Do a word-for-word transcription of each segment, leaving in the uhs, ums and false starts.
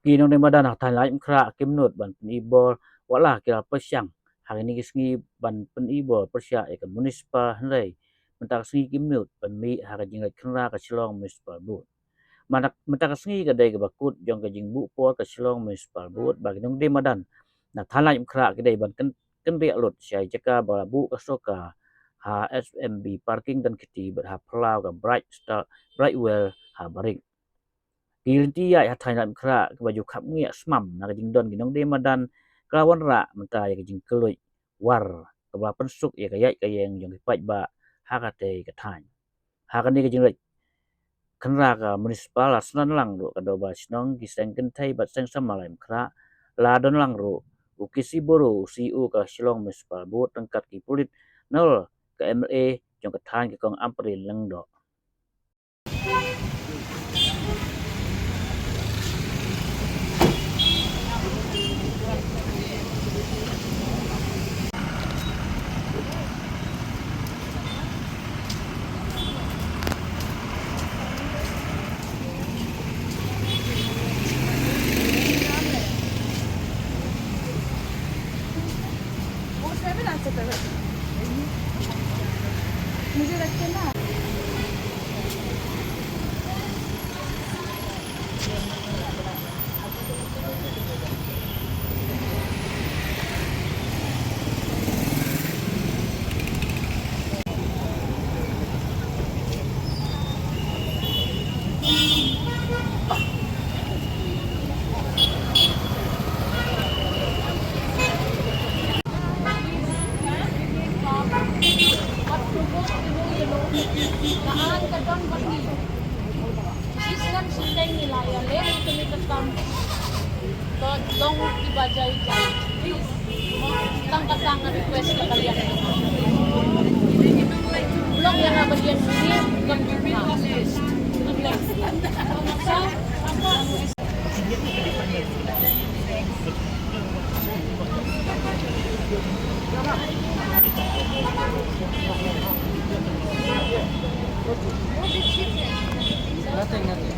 Ki nongdie madan ha thaiñ Laitumkhrah kim nud ban pyni bor, wat la ki la pyrshang ha kine ki sngi ban pyni bor pyrshah ïa ka municipal, hynrei mynta ka sngi kim nud ban mih ha ka jingleit khynra ka Shillong Municipal Board. Mynta, mynta ka sngi ka dei kaba kut jong ka jingbuh por ka Shillong Municipal Board ba ki nongdie madan na thaiñ Laitumkhrah ki dei ban kyn-, kynriah lut sha jaka ba la buh ka sorkar ha S M B parking Dhankheti bad ha phyllaw ka Bright Star, Brightwell ha Barik. Ki lynti ïaid ha thaiñ Laitumkhrah kiba ju khapngiah smam na ka jingdon ki nongdie madan ka la wanrah mynta ïa ka jingkylluid war kaba la pynsuk ïa ka ïaid ka ïeng jong ki paidbah ha katei ka thaiñ. Ha kane ka jingleit khynra ka municipal la synran lang ruh ka dorbar shnong, ki seng kynthei bad seng samla Laitumkhrah, la don lang ruh u K C Boro, u C E O ka Shillong Municipal Board, ryngkat ki pulit nol ka M L A jong ka thaiñ ka Kong Ampareen Lyngdoh. मुझे रख के ना। Please, long ki ba jai jai. Please. Tang ka tang ka request ka kalian. Block ïa ka ba ïa sini kam jumpa. Nothing, nothing.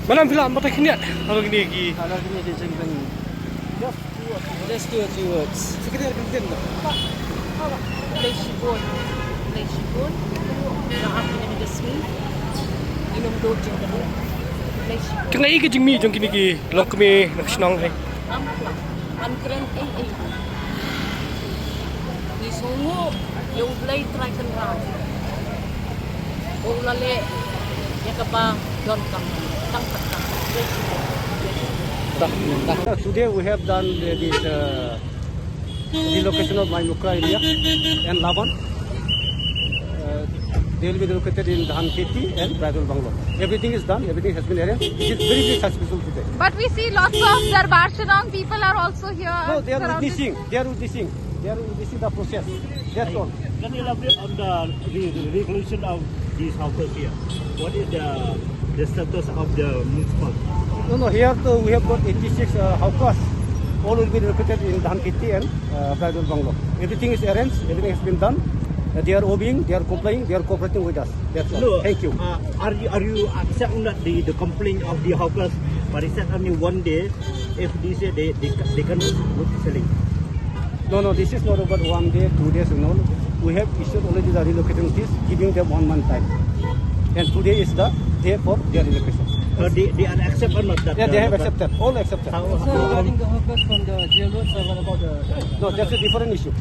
Malam phi lah batai khyndiat halor kine ki. Halor kine ki jingkren. Just two or three words. Just two or three words. Sekedar kren dah. Khublei shibun. Khublei shibun. Nga ap ïa ka sngi. Ngim don jingkren. Khublei shibun. Kane ka jingmih jong kine ki longkmie na ka shnong hi. Am, am kren ei ei. Ngi sngewnguh ïa U Blei Trai Kynrad. U la leh ïa kaba donkam tang tang tang. Today we have done the, this uh, relocation of Laitumkhrah area and Laban. Uh, they will be relocated in Dhankheti and Bridal Bungalow. Everything is done, everything has been arranged. It is very, very successful today. But we see lots of Darbar Shnong people are also here. No, they are surrounded. Witnessing. They are witnessing. They are witnessing the process. That's all. Can you elaborate on the re-, re-, relocation of these houses here? What is the, the status of the municipal? No, no, here too, we have got eighty-six, uh, houses. All will be relocated in Dhankheti and, uh, Bridal Bungalow. Everything is arranged, everything has been done. Uh, they are obeying, they are complying, they are cooperating with us. That's all. No, thank you. Uh, are you, are you accept not the, the complaint of the houses? But it's only one day, if they say they, they, they can look selling. No, no, this is not about one day, two days, no. We have issued already the relocation notice, giving them one month time. And today is the day for their relocation. So they, they are accept or not that, yeah, they uh, have accepted, all accepted. How, how, sir, regarding the hawkers from the jail road, sir, what about the... No, that's a different issue.